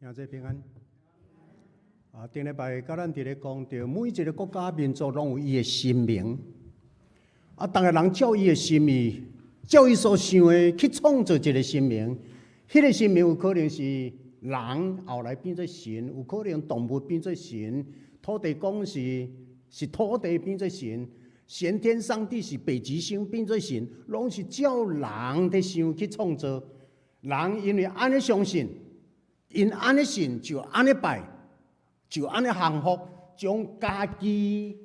兄弟平安。啊，頂禮拜佮咱佇咧講著，每一个國家民族攏有伊的神明。啊，逐个人照伊的心意，照伊所想的去創造一个神明。彼个神明有可能是人後來變做神，有可能動物變做神，土地公是土地變做神，玄天上帝是北極星變做神，攏是照人的想去創造。人因為按呢相信，𪜶按呢信就按呢拜，就按呢降服，將家己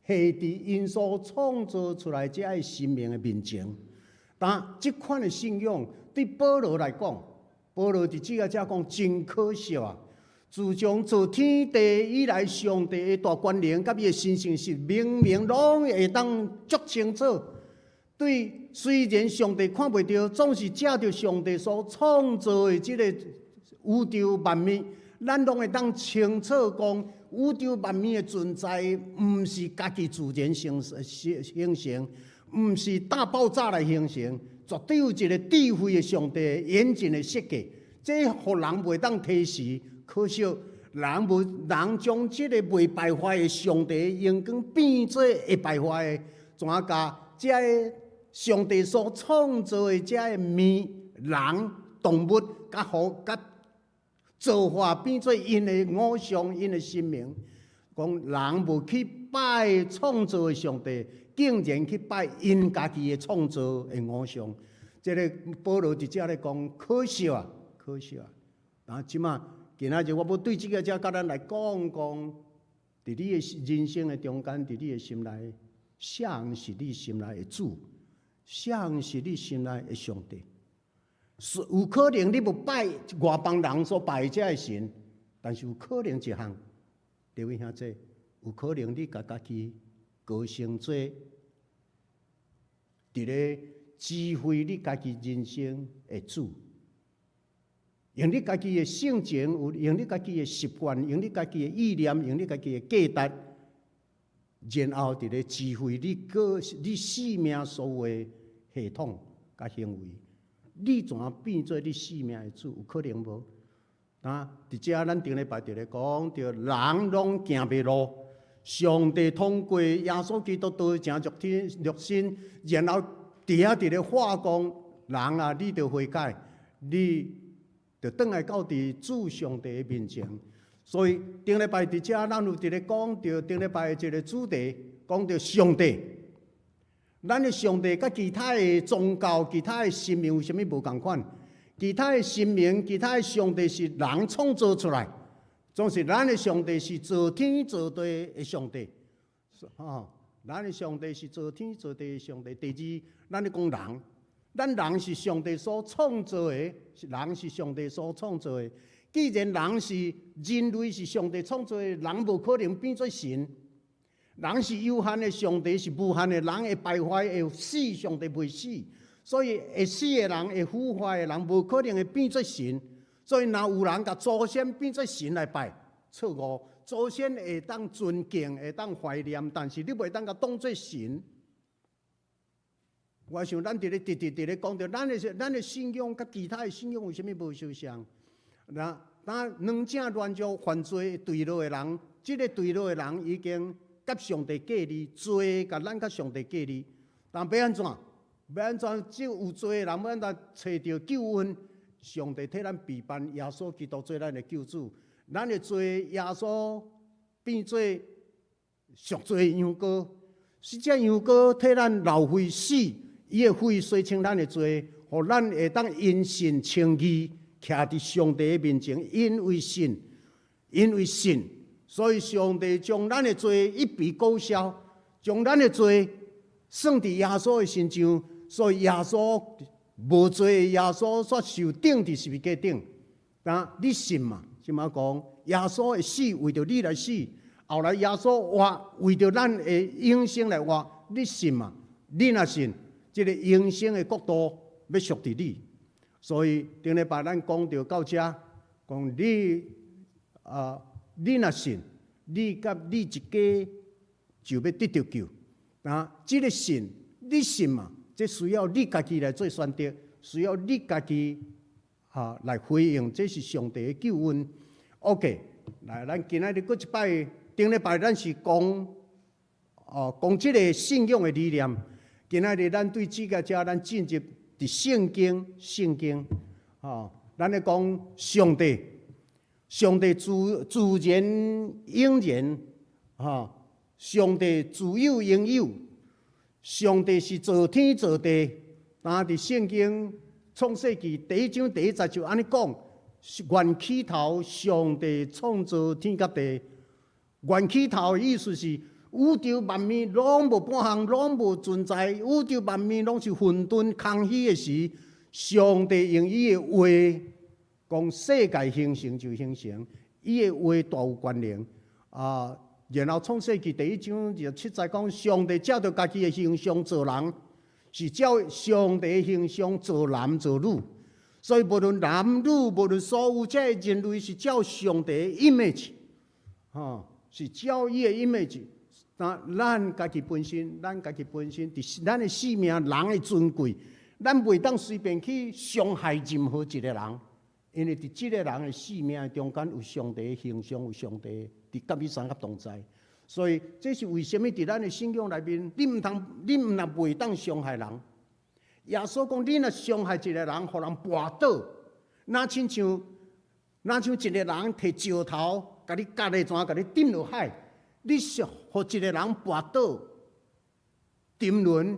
下佇𪜶所創造出來這个神明的面前。但這款的信仰對保羅來講，保羅佇這个遮講真可惜啊！自從造天地以來，上帝的大權能佮伊的神聖是明明攏會當足清楚。對，雖然上帝看袂著，總是藉著上帝所創造的這個宇宙萬物，咱攏會當清楚講，宇宙萬物的存在，毋是家己自然形成，毋是大爆炸來形成，絕對有一個智慧的上帝嚴謹的設計，這予人袂當提示。可惜人無人將這个袂敗壞的上帝榮光變做會敗壞的，怎共這个上帝所創造的這个物、人、動物，佮予佮造化變做𪜶的偶像、𪜶的神明。講人無去拜創造的上帝，竟然去拜𪜶家己的創造的偶像。這个保羅佇遮咧講，可惜啊，可惜啊。啊，這馬今仔日我欲對這个遮佮咱來講講，佇你的人生的中間，佇你的心內，啥人是你心內的主？啥人是你心內的上帝？是有可能你無拜外邦人所拜的這个神，但是有可能一項，各位兄弟，有可能你共家己高升做佇咧指揮你家己人生的主，用你家己的性情，有用你家己的習慣，用你家己的意念，用你家己的價值，然後佇咧指揮你個你生命所有的系統佮行為，你怎變做你生命的主？有可能無？啊，佇遮咱頂禮拜佇咧講，著人攏行迷路，上帝通過耶穌基督道成肉體肉身，然後佇遐佇咧話講，人啊，你著悔改，你著轉來到佇主上帝的面前。所以頂禮拜佇遮，咱有佇咧講著頂禮拜的一个主題，講著上帝。咱的上帝佮其他的宗教、其他的神明有啥物無仝款？其他的神明、其他的上帝是人創造出來，總是咱的上帝是造天造地的上帝。吼，咱的上帝是造天造地的上帝。第二，咱咧講人，咱人是上帝所創造的，人是上帝所創造的。既然人是人類是上帝創造的，人無可能變做神。人是有限的，上帝是無限的。人會敗壞，會死，上帝袂死。所以會死的人，會腐壞的人，無可能會變做神。所以若有人共祖先變做神來拜，錯誤。祖先會當尊敬，會當懷念，但是你袂當共當做神。我想咱佇咧直直佇咧講著，咱的信仰佮其他的信仰有啥物無相像？那當兩者連續犯罪墜落的人，這个墜落的人已經佮上帝隔離，罪共咱佮上帝隔離。但欲按怎？欲按怎？這有罪的人欲按怎揣著救恩？上帝替咱備辦耶穌基督做咱的救主，咱的罪耶穌變做贖罪羊羔，是這羊羔替咱流血死，伊的血洗清咱的罪，予咱會當因信稱義，徛佇上帝的面前。因為信，因為信，所以上帝將咱的罪一筆勾銷，將咱的罪算佇耶穌的身上，所以耶穌無罪的耶穌煞受釘佇十字架頂。那你信嘛？這馬講耶穌的死為著你來死，後來耶穌活為著咱的永生來活，你信嘛？你若信，這个永生的國度欲屬佇你。所以頂禮拜咱講著到遮，講你啊，你若信，你佮你一家就欲得著救。啊，這个信，你信嘛？這需要你家己來做選擇，需要你家己啊來回應，這是上帝的救恩。OK，來，咱今仔日閣一擺，頂禮拜咱是講哦講這个信仰的理念。今仔日咱對這个遮，咱進入佇聖經，聖經，吼，咱咧講上帝，上帝自自然應然，吼，上帝自有永有，上帝是造天造地。但佇聖經創世記第一章第一節就按呢講：原起頭，上帝創造天佮地。原起頭的意思是宇宙萬物攏無半項，攏無存在，宇宙萬物攏是混沌空虛的時，上帝用伊的話講世界形成就形成，伊的話大有權能啊。然後創世記第一章27節講，上帝照著家己的形象造人，是照上帝的形象造男造女，所以無論男女，無論所有這个人類是照上帝的 image，吼，是照伊的 image。那咱家己本身，咱家己本身，佇咱的性命，人的尊貴，咱袂當隨便去傷害任何一个人，因為佇這个人的性命中間有上帝的形象，有上帝佇佮伊相佮同在，所以這是為啥物佇咱的信仰內面，你毋通，你毋若袂當傷害人。耶穌講，你若傷害一个人，予人跋倒，若親像一个人提石頭，共你趌咧怎，共你擲落海。你是予一个人跋倒、沉淪，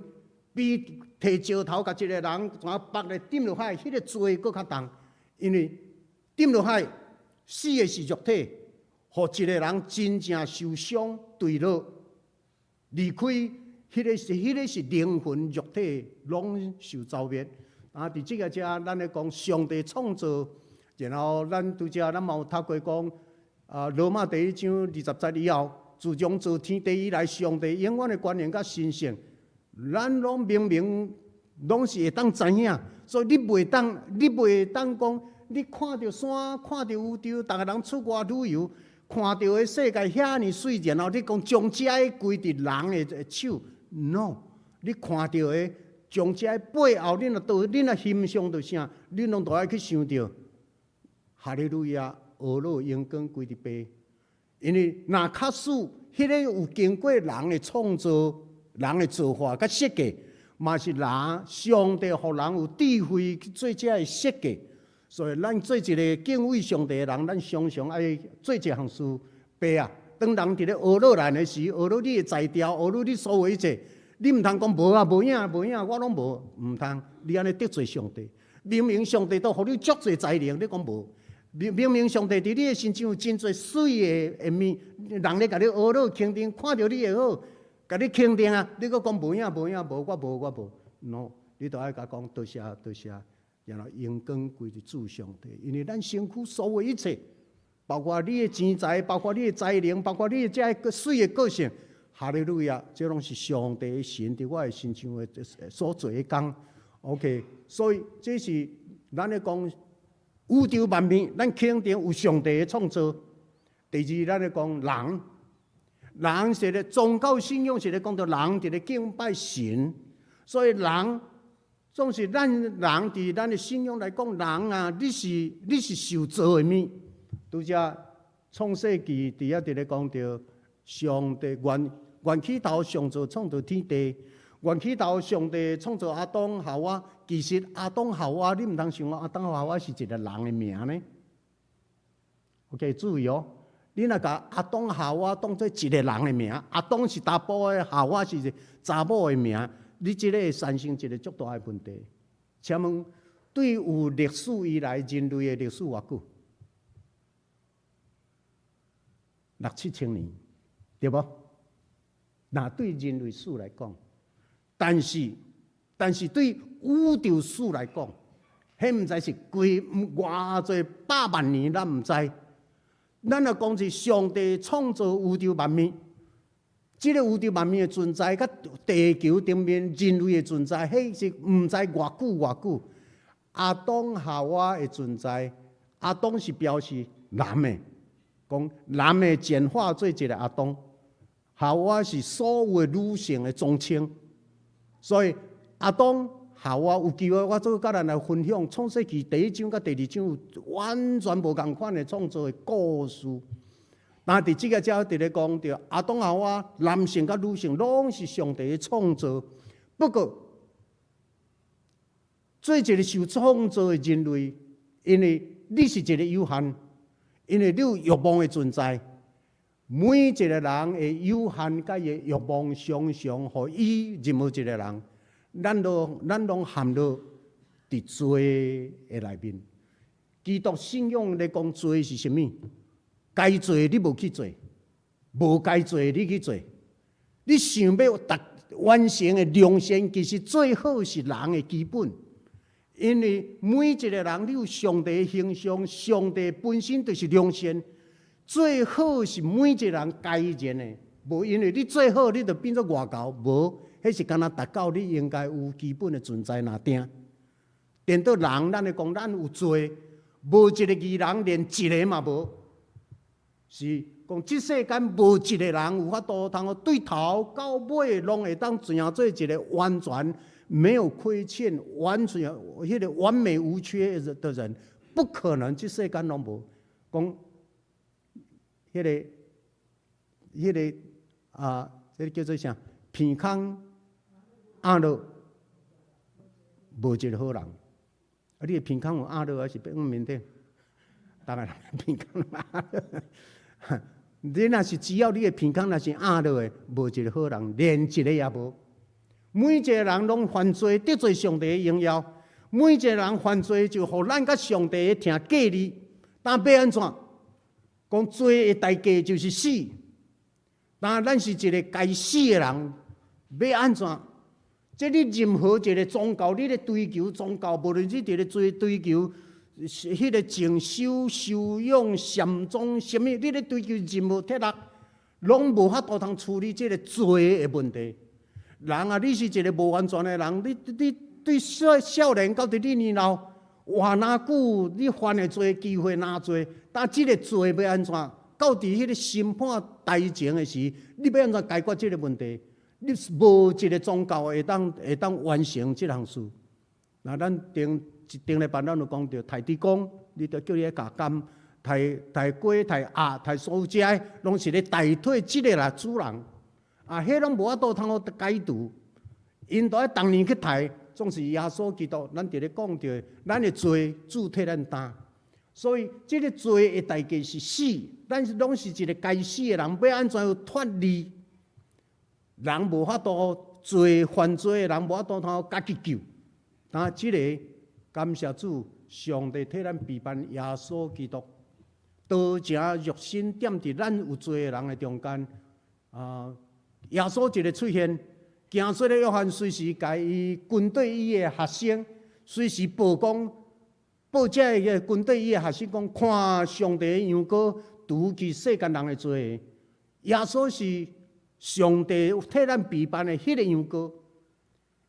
比提石頭共一个人怎縛咧擲落海，彼个罪閣較重，因為擲落海死的是肉體，予一个人真正受傷墜落，離開，彼个是靈魂肉體攏受糟滅。啊，佇這个遮，咱咧講上帝創造，然後咱拄才咱嘛有讀過講，啊，羅馬第一章20節以後，自從造天地以來，上帝永遠的權能佮神性，咱攏明明攏是會當知影，所以你袂當講，你看著山，看著宇宙，逐个人出外旅遊，看著的世界遐爾媠，然後你講將這个歸佇人的手，no，你看著的將這个背後，你若倒，你若欣賞著啥，你攏都愛去想著，哈利路亞，呵咾榮光歸佇父。因為若確實，彼个有經過人的創造、人的造化佮設計，嘛是人上帝予人有智慧去做這个設計。所以咱做一个敬畏上帝的人，咱常常愛做一項事。爸啊，當人佇咧呵咾咱的時，呵咾你的才調，呵咾你所有一切，你毋通講無啊，無影，無影，我攏無，毋通。你按呢得罪上帝。明明上帝都予你足濟才能，你講無。明明明上帝佇你的身上有真濟媠的一面，人咧共你呵咾肯定，看著你會好，共你肯定啊，你閣講無影無影無，我無我無，no，你都愛共講多謝多謝，然後榮光歸佇主上帝，因為咱身軀所有一切，包括你的錢財，包括你的才能，包括你的這个媠的個性，哈利路亞，這攏是上帝的神佇我的身上的所做的工。OK，所以這是咱咧講。宇宙萬物，咱肯定有上帝的創造。第二，咱咧講人，人是咧宗教信仰是咧講著人佇咧敬拜神，所以人總是咱人佇咱的信仰來講，人啊，你是受造的物。拄才創世記佇遐佇咧講著上帝原起頭上造創造天地，原起頭上帝創造亞當夏娃。其實亞當夏娃，你毋通想講亞當夏娃是一个人的名呢。OK，注意哦，你若共亞當夏娃當做一个人的名，亞當是查埔的，夏娃是查某的名，你這个會產生一个足大的問題。請問，對有歷史以來人類的歷史偌久？六七千年，對無？若對人類史來講，但是對宇宙史來講，彼毋知是幾偌濟百萬年，咱毋知。咱若講是上帝創造宇宙萬物，這个宇宙萬物的存在，佮地球頂面人類的存在，彼是毋知偌久偌久。亞當夏娃的存在，亞當是表示男的，講男的簡化做一个亞當，夏娃是所有的女性的總稱，所以亞當、夏娃有機會，我做佮咱來分享創世記第一章佮第二章有完全無仝款的創造的故事。但佇這个遮佇咧講著亞當夏娃男性佮女性攏是上帝的創造，不過做一个受創造的人類，因為你是一个有限，因為你有欲望的存在，每一個人的有限佮伊的欲望，常常予伊任何一個人，咱攏陷入佇罪的內面。基督信仰咧講罪是啥物？該做你無去做，無該做你去做。你想欲達完成的良善，其實最好是人的基本。因為每一個人，你有上帝的形象，上帝本身就是良善。最好是每一個人該然的，無因為你最好，你就變做外猴，無，彼是干焦達到你應該有基本的存在爾定。顛倒人，咱咧講咱有罪，無一個義人，連一個嘛無。是講這世間無一個人有法度通好對頭到尾攏會當成做一個完全沒有虧欠、完全彼個完美無缺的人，不可能，這世間攏無。講彼個啊，這個叫做啥？鼻空壓落無一個好人。啊，你的鼻空有壓落，還是變面頂？當然鼻空壓落。你若是只要你的鼻空若是壓落的，無一個好人，連一個也無。每一個人攏犯罪，得罪上帝的榮耀。每一個人犯罪，就予咱佮上帝的疼隔離。但欲按怎？講罪的代價就是死。但咱是一個該死的人，欲按怎？這你任何一個宗教，你咧追求宗教，無論你佇咧追求彼個靜修、修養、禪宗，啥物，你咧追求任何哲學，攏無法度通處理這個罪的問題。人啊，你是一個無完全的人，你對少少年到佇你年老，活若久，你犯的罪機會若濟，但這個罪欲按怎？到佇彼個審判台前的時，你欲按怎解決這個問題？你無一個宗教會當完成這項事。那咱頂一頂禮拜咱有講著，刣豬公，你著叫伊共監，刣刣雞、刣鴨、刣所有這攏是咧代替這个啦主人。啊，彼攏無法度通好解除，𪜶都愛逐年去刣，總是耶穌基督，咱佇咧講著，咱的罪主替咱擔，所以這个罪的代價是死，咱是攏是一個該死的人，欲按怎樣脫離？人無法度罪犯罪的人無法度通好家己救，但這个感謝主，上帝替咱備辦耶穌基督，道成肉身踮佇咱有罪的人的中間，啊！耶穌一个出現，行洗的約翰隨時共伊軍隊伊的學生，隨時報講，報這个軍隊伊的學生講，看上帝的羊羔，除去世間人的罪。耶穌是上帝替咱備辦的彼个羊羔，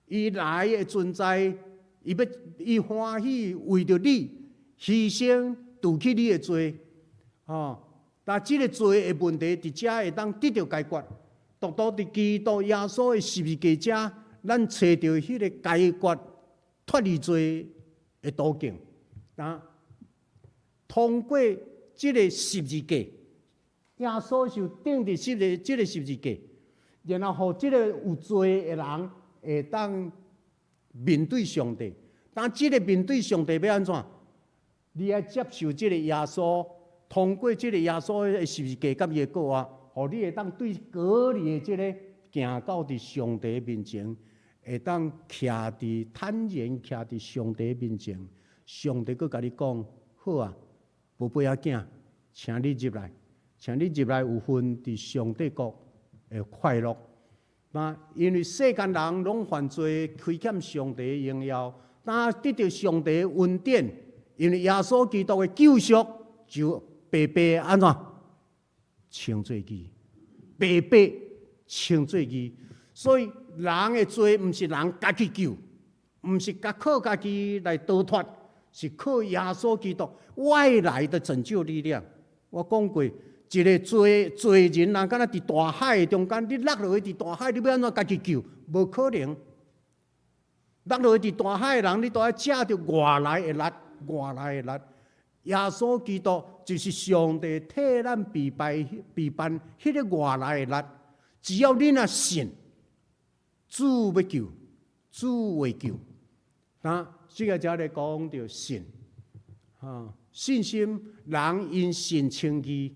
伊來的存在，伊欲伊歡喜為著你犧牲，除去你的罪，吼。但這个罪的問題，佇遮會當得著解決。獨獨佇基督耶穌的十字架遮，咱揣著彼个解決脫離罪的途徑。啊，通過這个十字架，耶穌就釘佇十字這个十字架，然後予這个有罪的人會當面對上帝。但這个面對上帝欲按怎？你愛接受這个耶穌，通過這个耶穌的十字架佮伊的過活，予你會當對隔離的這个行到佇上帝面前，會當徛佇坦然徛佇上帝面前，上帝閣共你講：好啊，寶貝仔囝，請你入來，請你入來有份佇上帝國的快樂。那因為世間人攏犯罪，虧欠上帝的榮耀，但得著上帝的恩典，因為耶穌基督的救贖，就白白按怎？稱做義，白白稱做義。所以人的罪毋是人家己救，毋是家靠家己來逃脫，是靠耶穌基督外來的拯救力量。我講過，一个罪人啊，敢若佇大海中間，你落落去佇大海，你欲按怎家己救？無可能。落落去佇大海的人，你都愛藉著外來的力，外來的力。耶穌基督就是上帝替咱預備預辦彼个外來的力。只要你若信，主欲救，主會救。那這个才咧講著信，哈，信心人因信稱義，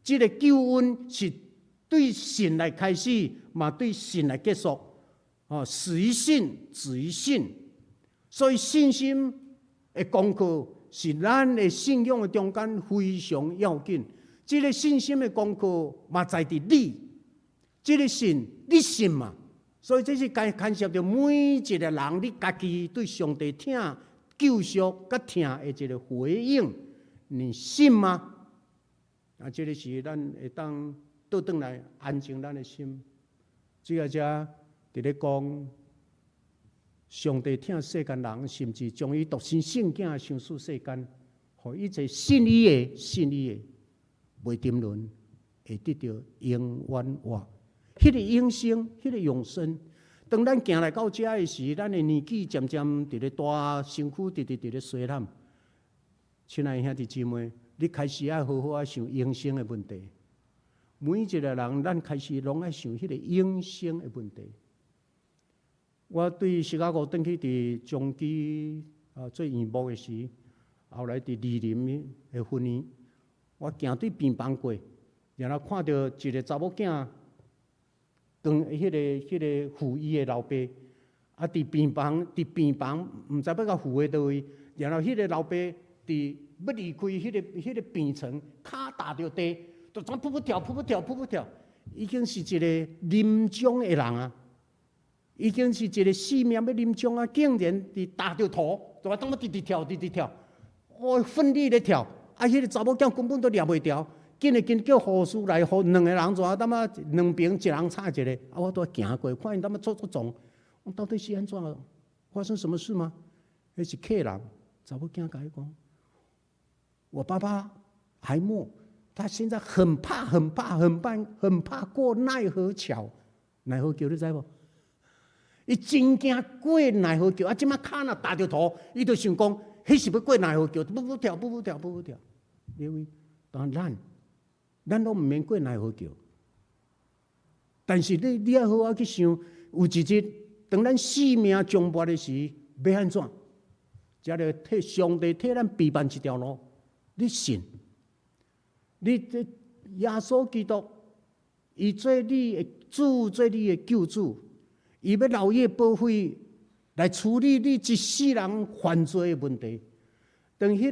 這个救恩是對信來開始，嘛對信來結束。哦，始於信，止於信。所以信心的功課是咱的信仰的中間非常要緊。這个信心的功課嘛在佇你，這个信你信嘛？所以這是該牽涉著每一个人，你家己對上帝疼救贖佮疼的一个回應，你信嗎？啊，這个是咱會當倒轉來安靜咱的心。這个遮佇咧講，上帝疼世間人，甚至將伊獨生聖囝賞賜世間，予一切信伊的、信伊的，袂沉淪，會得著永遠活。彼个永生，彼个永生。當咱行來到遮的時，咱的年紀漸漸佇咧大，身軀直直佇咧衰老。親愛的兄弟姊妹，你開始愛好好仔想永生的問題。每一個人，咱開始攏愛想彼個永生的問題。我對芝加哥轉去佇長期啊做院牧的時，後來佇二林的分院，我行對病房過，然後看著一个查某囝，跟彼个扶伊的老爸，啊，佇病房，毋知欲共扶佇佗位，然後彼个老爸佇欲離開彼个病床，跤踏著地，就怎噗噗跳、噗噗跳、噗噗跳，已經是一个臨終的人啊！已經是一个死命欲臨終啊！竟然佇踏著塗，就話當欲直直跳、直直跳，哦，奮力咧跳，啊，彼个查某囝根本都掠袂牢，緊的緊叫護士來，予兩个人怎啊？淡仔兩邊一人插一个，啊，我拄行過，看𪜶淡仔做足壯，我到底是按怎？發生什麼事嗎？彼是客人，查某囝共伊講，我爸爸還沒，他現在很怕、很怕、很怕、很怕過奈何橋，奈何橋你知無？伊真驚過奈何橋，啊！這馬跤若踏著塗，伊就想講，彼是欲過奈何橋，噗噗跳，噗噗跳，噗噗跳。因為當咱，咱攏毋免過奈何橋，但是你愛好好去想，有一日當咱性命將末的時，欲按怎？才來替上帝替咱備辦一條路，你信？你這耶穌基督，伊做你的主，做你的救主。伊欲流伊的寶血來處理你一世人犯罪的問題。當彼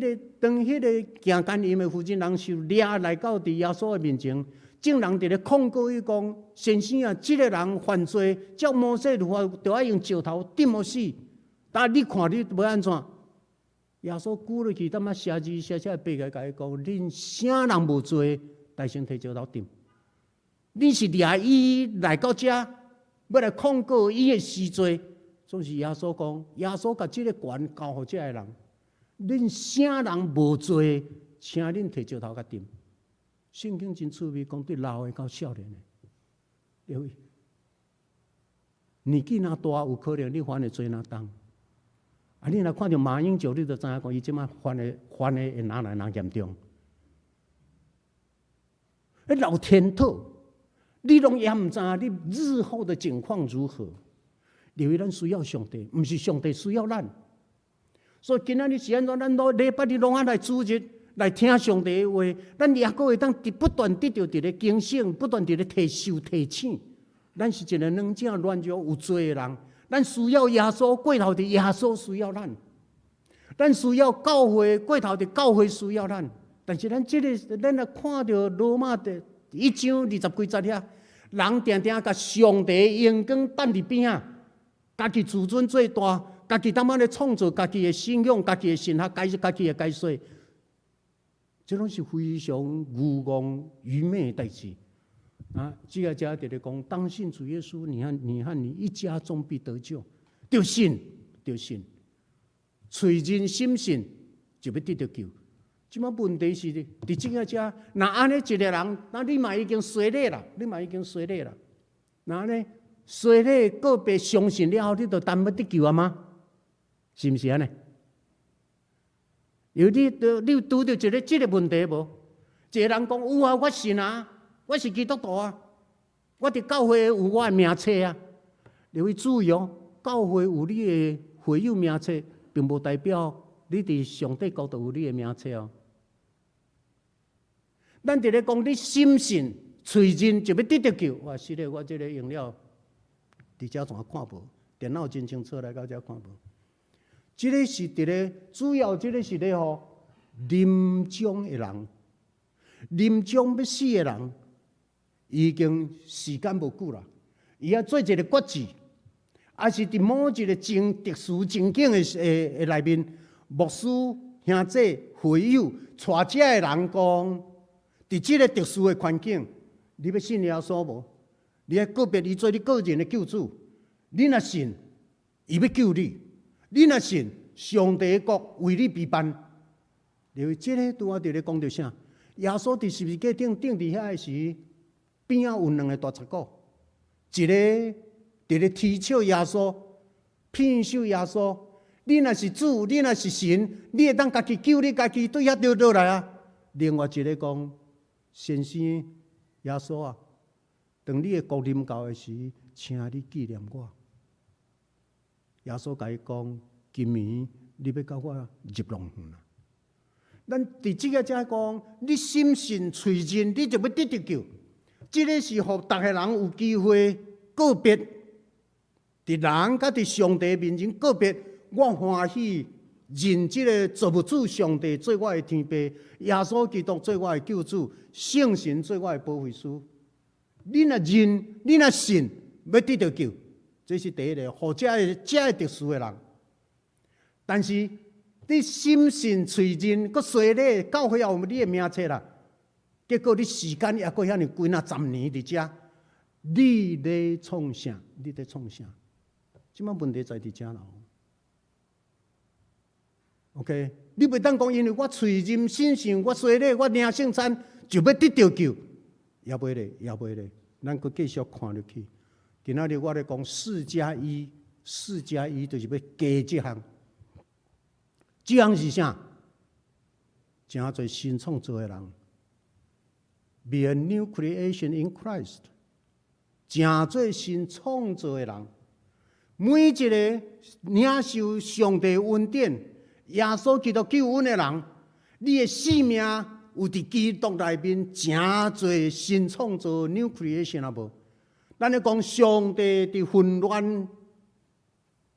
个行姦淫的婦人人受掠來到佇耶穌的面前，眾人佇咧控告伊講：先生啊，這个人犯罪，照摩西律法，著愛用石頭擲予死。但你看你欲按怎？耶穌舉落去，淡仔寫字寫寫筆來共伊講：恁啥人無罪，代先提石頭擲。你是掠伊來到遮，欲來控告伊的死罪，總是耶穌講，耶穌共這个權交予這个人。恁啥人無罪，請恁提石頭共擲。聖經真趣味，講對老的到少年的，對位年紀若大，有可能你犯的罪若重。啊，你若看著馬英九，你就知影講伊這馬犯的會哪來哪嚴重。彼老天討，你攏也毋知影你日後的境況如何。因為咱需要上帝，毋是上帝需要咱。所以今仔日是按怎？咱攏禮拜日攏愛來主日來聽上帝的話，咱也閣會當不斷得著佇咧警醒，不斷佇咧提受提醒。咱是一个軟正軟弱有罪的人，咱需要耶穌過頭佇耶穌需要咱，咱需要教會過頭佇教會需要咱。但是咱這个，咱若看著羅馬的一章二十幾節遐，人定定共上帝榮光擲佇邊仔，家己自尊最大，家己淡仔咧創造家己的信仰、家己的神學、家己的解說，這攏是非常愚戇愚昧的代誌。啊，這个遮佇咧講，當信主耶穌，你和你一家終必得救。著信，著信，揣認心信，就欲得著救。這馬問題是，佇這个遮，若按呢一个人，那你嘛已經洗禮啦，你嘛已經洗禮啦。若按呢洗禮告白相信了後，你就等欲得救啊嗎？是毋是按呢？有你有拄著一个這个問題無？一個人講有啊，我信啊，我是基督徒啊，我佇教會有我的名冊啊。你會注意哦，教會有你的會友名冊，並無代表你佇上帝國度有你的名冊哦。咱佇咧講，你深信、喙認就欲得著救。哇，是咧，我這个用了，佇遮怎看無？電腦真清楚來到遮看無？這个是佇咧主要，這个是咧予臨終的人，臨終欲死的人，已經時間無久啦，伊愛做一個決志，抑是佇某一個真特殊情景的內面，牧師、兄姊、會友、帶遮的人講，佇這个特殊的環境，你欲信耶穌無？你愛告別伊做你個人的救主，你若信，伊欲救你；你若信，上帝的國為你備辦。因為這个拄仔佇咧講著啥？耶穌佇十字架頂釘佇遐的時，邊仔有兩个大賊仔，一个佇咧恥笑耶穌、騙笑耶穌。你若是主，你若是神，你會當家己救你家己，對遐跌落來啊！另外一个講，先生耶穌啊，當你的國臨到的時，請你紀念我。耶穌共伊講：今暝你欲佮我入樂園啦。咱佇這个遮講，你深信喙認，你就欲得著救。這个是予逐个人有機會告別，佇人佮佇上帝面前告別。我歡喜認這个造物主上帝做我的天父，耶穌基督做我的救主，聖神做我的保惠師。你若認，你若信，欲得著救，這是第一个，予這个特殊的人。但是你深信喙認，閣洗禮，教會也有你的名冊啦。結果你時間猶閣遐爾幾若十年佇遮，你咧創啥？你咧創啥？這擺問題在佇遮啦。OK，你袂當講，因為我喙認信信，我洗禮，我領聖餐，就欲得著救，猶未咧，猶未咧。咱閣繼續看落去。今仔日我咧講四加一，四加一就是欲加這項。這項是啥？成做新創造的人，be a new creation in Christ，成做新創造的人。每一个領受上帝恩典、耶穌基督救恩的人，你的生命有佇基督內面成做新創造 new creation 啊無？咱咧講上帝佇混亂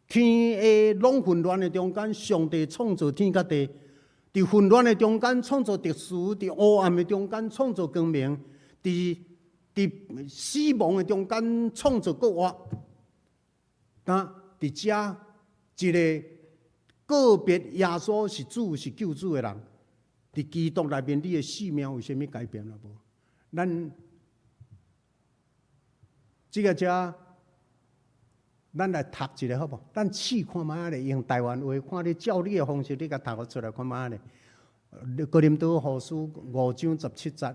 天下攏混亂的中間，上帝創造天佮地；佇混亂的中間創造秩序，佇黑暗的中間創造光明，佇死亡的中間創造復活。那佇遮一个告別耶穌是主是救主的人，佇基督內面，你的生命有啥物改變了無？咱這个遮，咱來讀一下好無？咱試看覓仔咧，用台灣話，看你照你的方式，你共讀出來看覓仔咧。哥林多後書五章十七節，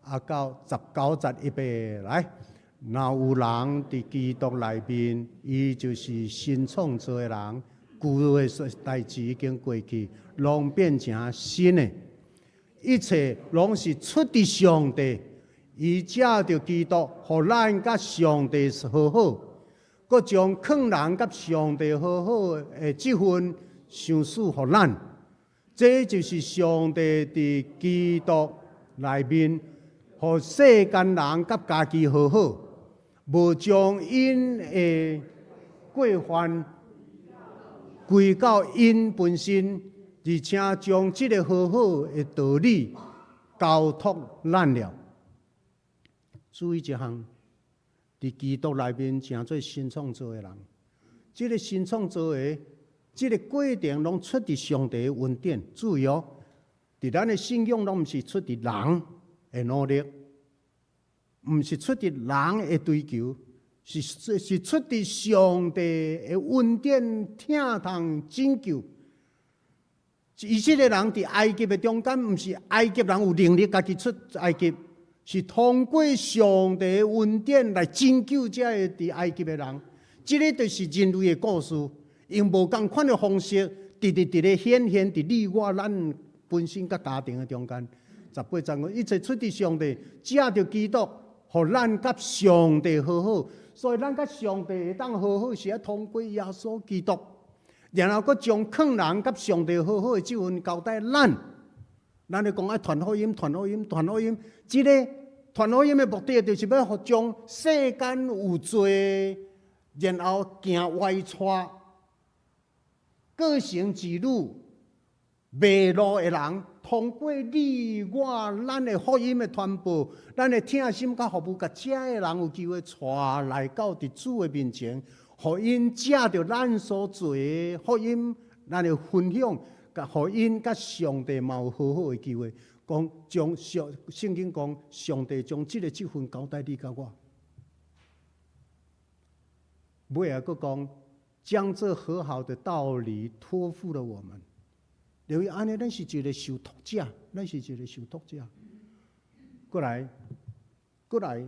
啊到十九節，預備來。若有人佇基督內面，伊就是新創造的人，舊的代誌已經過去，攏變成新的。一切攏是出佇上帝，伊藉著基督，予咱佮上帝和好，閣將勸人佮上帝和好的這份賞賜予咱。這就是上帝佇基督內面，予世間人佮家己和好，無將𪜶的過犯歸到𪜶本身，而且將這个和好的道理交託咱了。注意一項，佇基督內面成做新創造的人，這个新創造的這个過程攏出佇上帝的恩典。注意哦，佇咱的信仰攏毋是出佇人的努力，毋是出佇人的追求，是出佇上帝的恩典、疼痛、拯救。以色列人佇埃及的中間，毋是埃及人有能力家己出埃及，是通過上帝的恩典來拯救這个佇埃及的人。這个就是人類的故事。用無仝款的方式，直直直咧顯現佇你我咱本身佮家庭的中間。18節講，一切出自上帝，藉著基督，予咱佮上帝和好。所以咱佮上帝會當和好，是愛通過耶穌基督，然後閣將勸人佮上帝和好的這份交代咱。咱咧講愛傳福音、傳福音、傳福音，這个傳福音的目的，就是欲將世間有罪，然後行歪跩、個性自女、迷路的人，通過你我咱的福音的傳播，咱的疼心佮服務，共遮的人有機會帶來到佇主的面前，予𪜶藉著咱所做的福音，咱的分享，共予𪜶佮上帝嘛有和好的機會。講將上聖經講，上帝將這个職分交代你佮我。尾仔閣講，將這和好的道理託付了我們。因為按呢，咱是一个受託者，咱是一个受託者。過來，過來，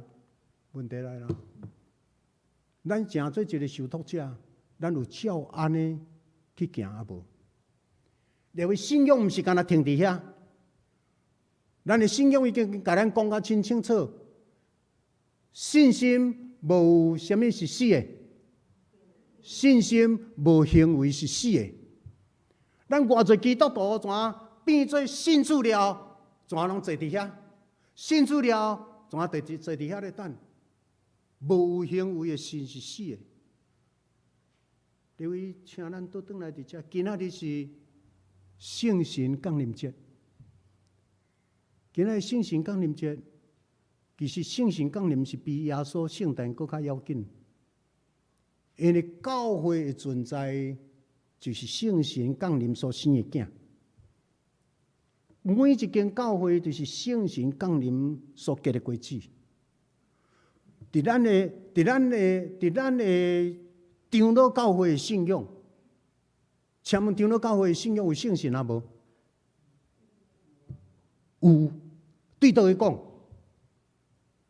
問題來啦！咱成做一个受託者，咱有照按呢去行啊無？因為信仰毋是干焦停佇遐，咱的信仰已經共咱講甲真清楚，信心無啥物是死的，信心無行為是死的。咱偌濟基督徒怎變做信主了，怎攏坐佇遐？信主了，怎坐佇遐咧等？無行為的信是死的。各位，請咱倒轉來佇遮，今仔日是聖神降臨節。今仔日聖神降臨節，其實聖神降臨是比耶穌聖誕閣較要緊，因為教會的存在，就是聖神降臨所生的囝。每一間教會就是聖神降臨所結的果子。佇咱的長老教會的信仰，請問長老教會的信仰有聖神啊無？有，對佗位講？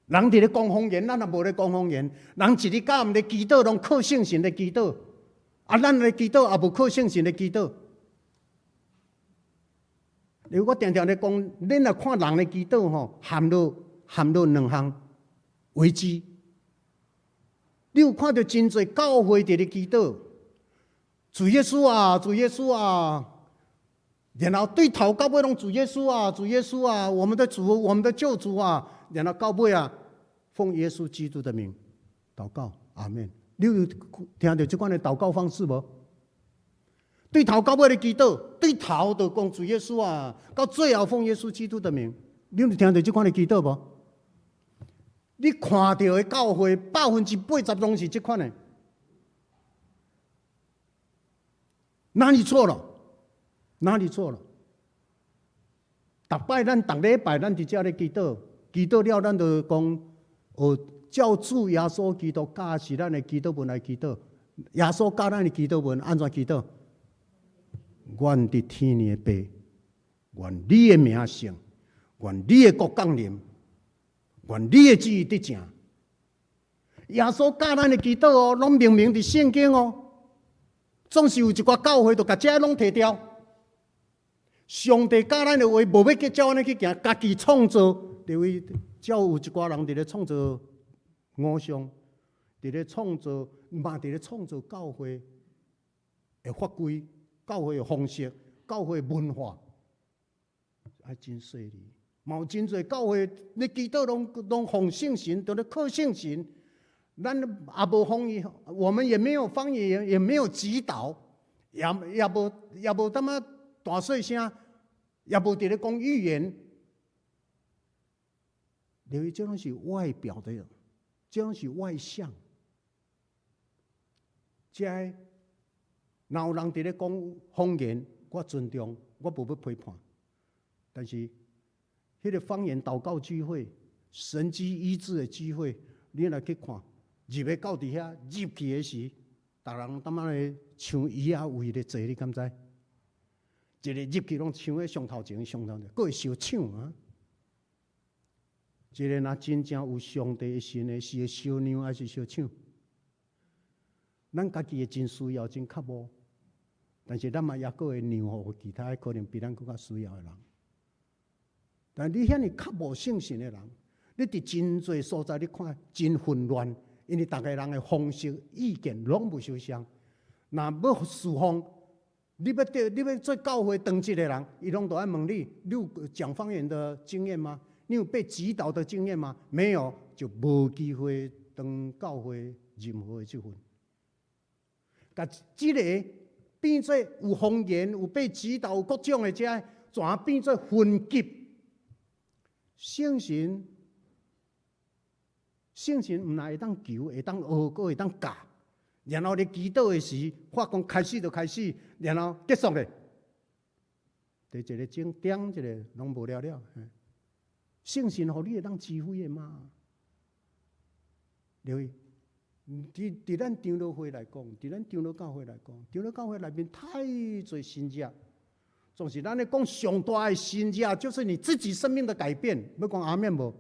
人佇咧講方言，咱也無咧講方言。人一日到暗咧祈禱，攏靠聖神咧祈禱。啊，咱咧祈禱也無靠聖神咧祈禱。如果定定咧講，恁若看人咧祈禱吼，陷落兩項危機。你有看著真濟教會佇咧祈禱，主耶穌啊，主耶穌啊，然後對頭到尾攏主耶穌啊，主耶穌啊，我們的主，我們的救主啊，然後到尾啊，奉耶穌基督的名禱告，阿門。你有聽著這款的禱告方式無？對頭到尾咧祈禱，對頭就講主耶穌啊，到最後奉耶穌基督的名，你有聽著這款的祈禱無？你看著的教會80%攏是這款的，哪裡錯了？哪裡錯了？逐擺咱逐禮拜咱佇遮咧祈禱，祈禱了咱就講哦。照主耶穌基督教示咱的祈禱文來祈禱，耶穌教咱的祈禱文按怎祈禱？願佇天的父，願你的名聖，願你的國降臨，願你的旨意得成。耶穌教咱的祈禱哦，攏明明佇聖經哦，總是有一寡教會就共這攏提掉。上帝教咱的話，無欲去照按呢去行，家己創造，對位才有一寡人佇咧創造偶像，佇咧創造，嘛佇咧創造教會的法規、教會的方式、教會文化，愛真細膩。嘛有真濟教會咧祈禱攏奉聖神，都咧靠聖神。咱也無方言，我們也沒有方言，也沒有指導，也無淡仔大細聲，也無佇咧講預言。因為這攏是外表的，這攏是外相。這若有人佇咧講方言，我尊重，我無欲批判。但是，彼个方言禱告聚會、神蹟醫治的聚會，你若去看，入去到佇遐入去的時，逐人淡仔咧搶椅仔位咧坐，你敢知？一个入去攏搶咧上頭前、上頭前，閣會相搶啊！一个若真正有上帝的神的，是會相讓還是相搶？咱家己會真需要、真渴慕。但是咱嘛猶閣會讓予其他可能比咱閣較需要的人。但你遐爾較無聖神的人，你佇真濟所在你看真混亂，因為逐个人的方式、意見攏無相像。若欲侍奉，你欲得，你欲做教會當職的人，伊攏都愛問你：你有講方言的經驗嗎？你有被指導的經驗嗎？沒有，就無機會當教會任何的職份。共這个變做有方言、有被指導、有各種的這，全變做分級。聖神，聖神毋但會當求，會當學，閣會當教。然後你祈禱的時，發講開始就開始，然後結束咧。佇一个鐘點一个攏無了了。聖神予你會當指揮的嘛？對，佇咱長老會來講，佇咱長老教會來講，長老教會內面太濟神跡，總是咱咧講上大的神跡，就是你自己生命的改變。欲講阿們無？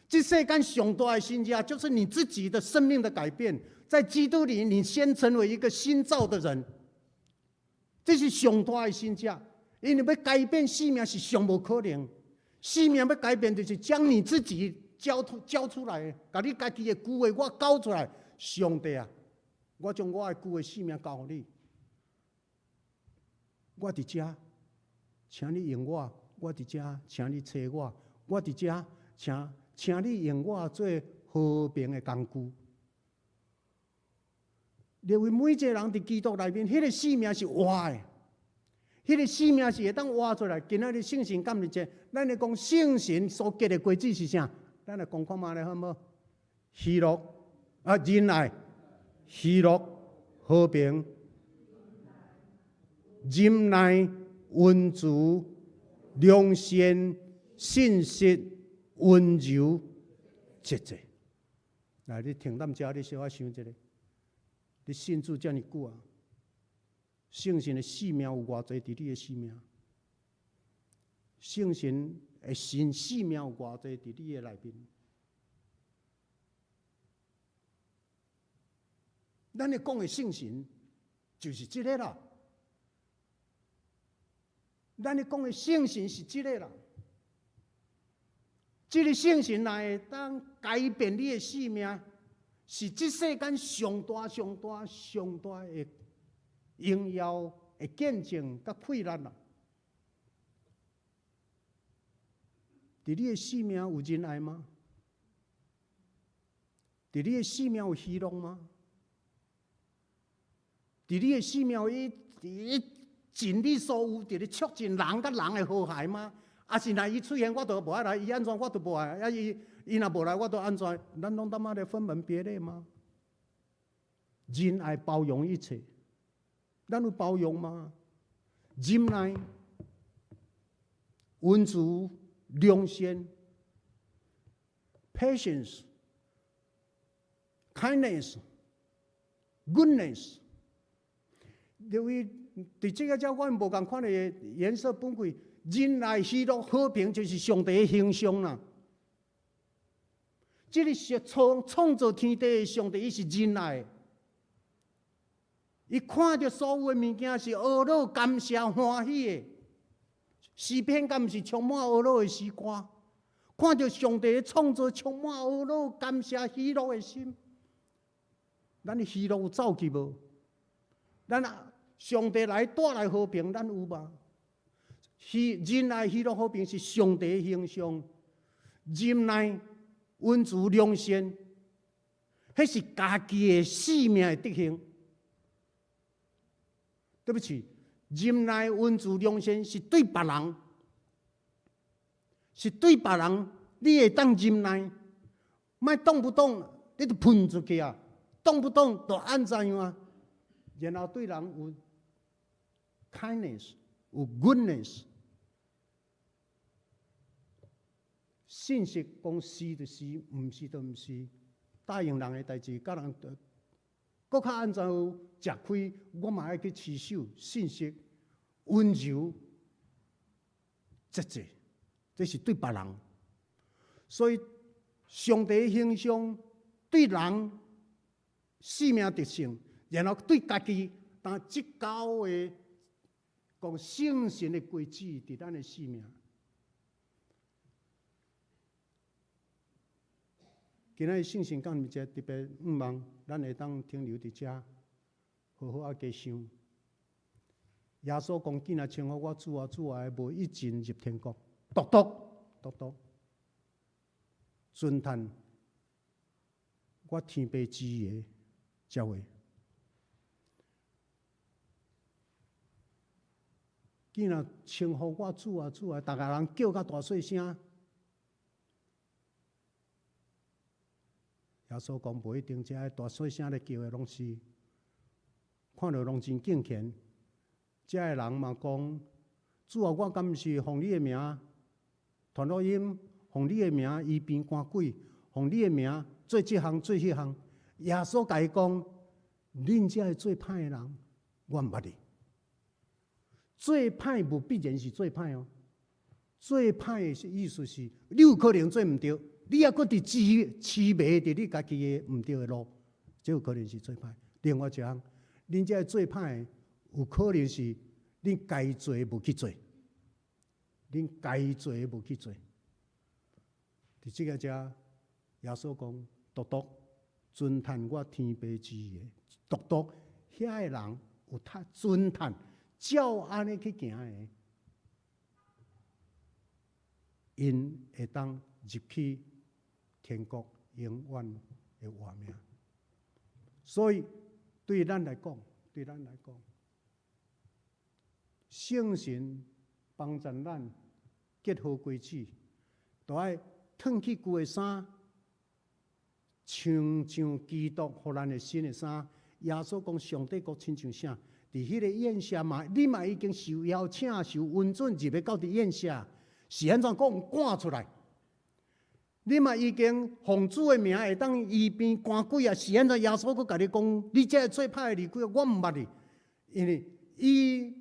這世間上大的神跡，就是你自己的生命的改變。在基督裡，你先成為一個新造的人，這是上大的神跡。因為欲改變生命是上無可能，生命欲改變就是將你自己交出來，共你家己的舊的我交出來。上帝啊，我將我的舊的生命交予你，我佇遮，請你用我；我佇遮，請你揣我；我佇遮，請你用我做和平的工具。認為每一個人佇基督內面，彼個生命是活的，彼個生命是會當活出來。今仔日聖神感恩節，咱咧講聖神所結的果子是啥？咱來講看覓咧，好無？喜樂啊，仁愛、喜樂、和平、忍耐、溫慈、良善、信實、溫柔、節制。來，你停踮遮，你小可想一下。你信主遮爾久啊？聖神的生命有偌濟佇你的生命？聖神的神生命有偌濟佇你的內面？咱咧講的聖神就是這个啦。咱咧講的聖神是這个啦。這個聖神若會當改變你的生命，是這世間上大、上大、上大的榮耀的見證佮氣力啦。佇你的生命有仁愛嗎？佇你的生命有喜樂嗎？佇你的生命有伊盡你所有，佇咧促進人佮人的和諧嗎？啊是若伊出現，我就無愛來；伊按怎，我就無愛。啊伊伊若無來，我就按怎？咱攏他媽的分門別類嗎？仁愛包容一切，咱有包容嗎？忍耐、溫慈、良善、patience、kindness、goodness。因為佇這个遮，阮無仝款的顏色本貴，仁愛、喜樂、和平，就是上帝的形象啦。這个是創造天地的上帝，伊是仁愛。伊看著所有的物件是呵咾感謝歡喜的。詩篇敢毋是充滿呵咾的詩歌？看著上帝的創造，充滿呵咾感謝喜樂的心。咱的喜樂有走去無？咱啊，上帝來帶來和平，咱有嗎？喜仁愛、喜樂、和平是上帝的形象，忍耐、溫慈、良善，彼是家己的生命的德行。對不起，忍耐、溫慈、良善是對別人，是對別人，你會當忍耐，莫動不動你就噴出去啊，動不動就按怎樣啊，然後對人有 kindness，有 goodness，信實講是就是，毋是就毋是，答應人的代誌，佮人閣較按怎有食虧，我嘛愛去持守信實、溫柔、節制，這是對別人。所以上帝形象對人生命特性，然後對家己，但這九个講聖神的果子佇咱的生命。今仔日聖神降臨節特別向望，咱會當停留佇遮，好好仔加想。耶穌講：見若稱呼我主啊主啊，無一定入天國。獨獨獨獨，尊嘆我天父旨意的才會。見若稱呼我主啊主啊，逐个人叫甲大細聲。耶穌講無一定，這大細聲咧叫的攏是看著攏真敬虔。這个人嘛講：主啊，我敢毋是奉你的名傳福音，奉你的名醫病趕鬼，奉你的名做這項做彼項。耶穌共伊講：恁這个做歹的人，我毋捌你。做歹無必然是做歹哦，做歹的意思是你有可能做毋著，你猶閣佇痴痴迷佇你家己的毋著的路，這有可能是做歹。另外一項，恁這个做歹的，有可能是恁該做的無去做，恁該做的無去做。佇這个遮，耶穌講：獨獨尊嘆我天父旨意的，獨獨遐個人有較尊嘆。照按呢去行的，𪜶會當入去天國永遠的活命。所以對咱來講，對咱來講，聖神幫助咱結好果子，都愛褪去舊的衫，穿上基督予咱的新的衫。耶穌講：上帝國親像啥？佇彼个宴席嘛，你嘛已經受邀請、受允准入去到佇宴席，是按怎講趕出來？你嘛已經奉主的名會當醫病趕鬼啊，是按怎耶穌閣共你講，你這个做歹的離開，我毋捌你，因為伊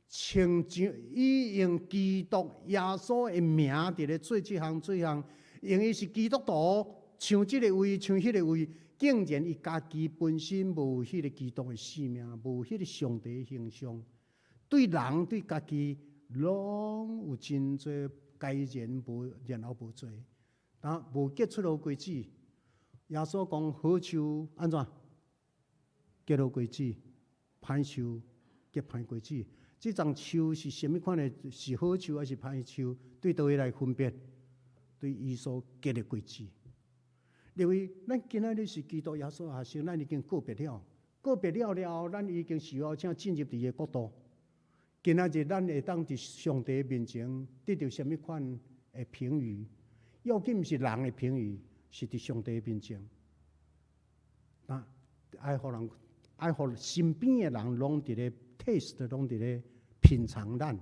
穿上，伊用基督耶穌的名佇咧做這項這項，因為伊是基督徒，像這个位，像彼个位。竟然伊家己本身無彼个基督的生命，無彼个上帝的形象，對人對家己攏有真濟該然無，然後無做，但無結出好果子。耶穌講好樹按怎結好果子，歹樹結歹果子。這叢樹是啥物款的？是好樹還是歹樹？對佗位來分辨？對伊所結的果子。因為咱今仔日是基督耶穌學生，咱已經告別了，告別了了後，咱已經受邀請進入佇伊的國度。今仔日咱會當佇上帝面前得著啥物款的評語？要緊毋是人的評語，是佇上帝面前。那愛予人，愛予身邊的人攏佇咧 taste，攏佇咧品嘗咱，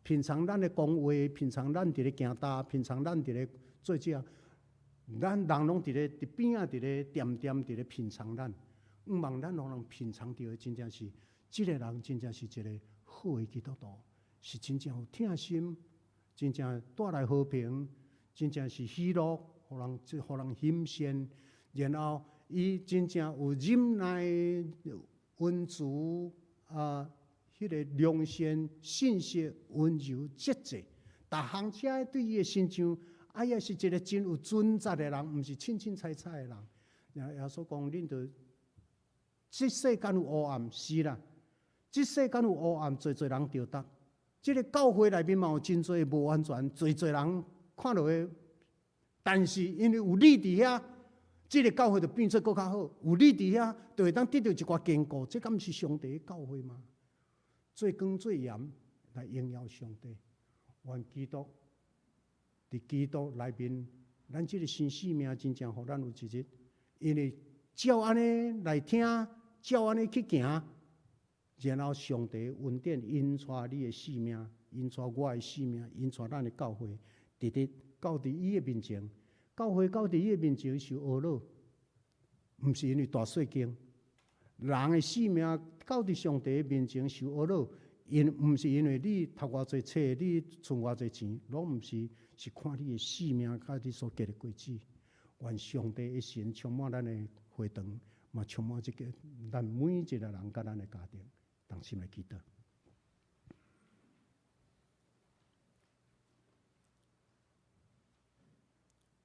品嘗咱的講話，品嘗咱佇咧行動，品嘗咱佇咧做這。咱人攏佇咧佇邊仔，佇咧恬恬佇咧品嘗咱，向望咱予人品嘗著的，真正是這个人真正是一个好的基督徒，是真正有疼心，真正帶來和平，真正是喜樂，予人予人欣羨，然後伊真正有忍耐、溫慈啊，彼个良善、信實、溫柔、節制，逐項遮對伊的身上。啊，伊是一个真有準則的人，毋是凊凊彩彩的人。耶穌講，恁著這世間有黑暗，是啦，這世間有黑暗，濟濟人著毒。這个教會內面嘛有真濟無完全，濟濟人看落去，但是因為有你佇遐，這个教會就變做閣較好。有你佇遐，就會當得著一寡堅固。這敢毋是上帝的教會嗎？做光做鹽來榮耀上帝，願基督。佇基督內面，咱這个新生命真正予咱有一日，因為照按呢來聽，照按呢去行，然後上帝恩典引帶你的生命，引帶我的生命，引帶咱的教會，直直到佇伊的面前。教會到佇伊的面前受呵咾，毋是因為大細間，人的生命到佇上帝的面前受呵咾，因毋是因為你讀偌濟冊，你存偌濟錢，攏毋是。是看你的生命佮你所結的果子。願上帝的神充滿咱的會堂，嘛充滿這個咱每一個人佮咱的家庭，同心來祈禱。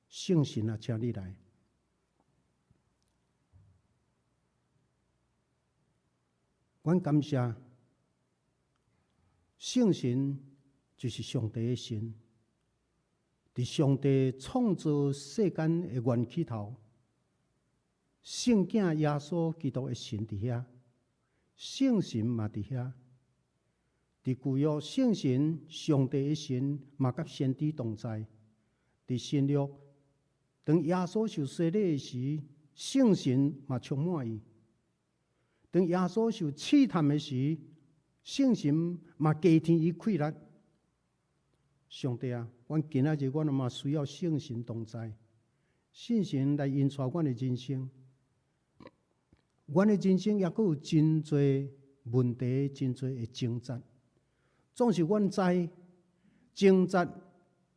聖神啊，請你來。阮感謝聖神就是上帝的神，佇上帝創造世間的源起頭，聖囝耶穌基督的神佇遐，聖神嘛佇遐。佇舊約，聖神上帝的神嘛佮先知同在。佇新約，當耶穌受洗禮的時，聖神嘛充滿伊；當耶穌受試探的時，聖神嘛加添伊氣力。上帝啊，阮今仔日阮嘛需要聖神同在，聖神來引帶阮的人生。阮的人生抑閣有真濟問題，真濟的掙扎。總是阮知掙扎、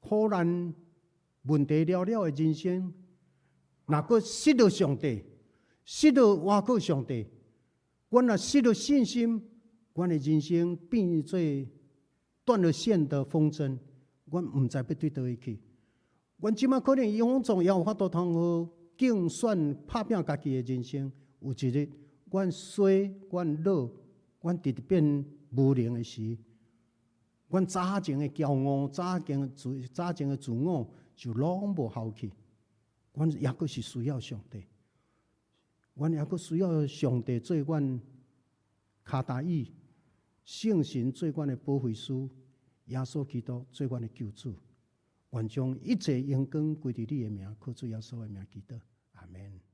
苦難、問題了了的人生，若閣失落上帝，失落倚靠上帝，阮若失落信心，阮的人生變做斷了線的風箏，阮毋知欲對佗位去。阮這馬可能勇壯，也有法度通好競選拍拚家己的人生。有一日，阮衰，阮老，阮直直變無能的時，阮早前的驕傲，早前的自我就攏無效去。阮抑閣是需要上帝，阮抑閣需要上帝做阮跤踏椅，聖神做阮的保惠師，耶穌基督做阮的救主。願將一切榮光歸佇你的名，靠主耶穌的名祈禱，阿門。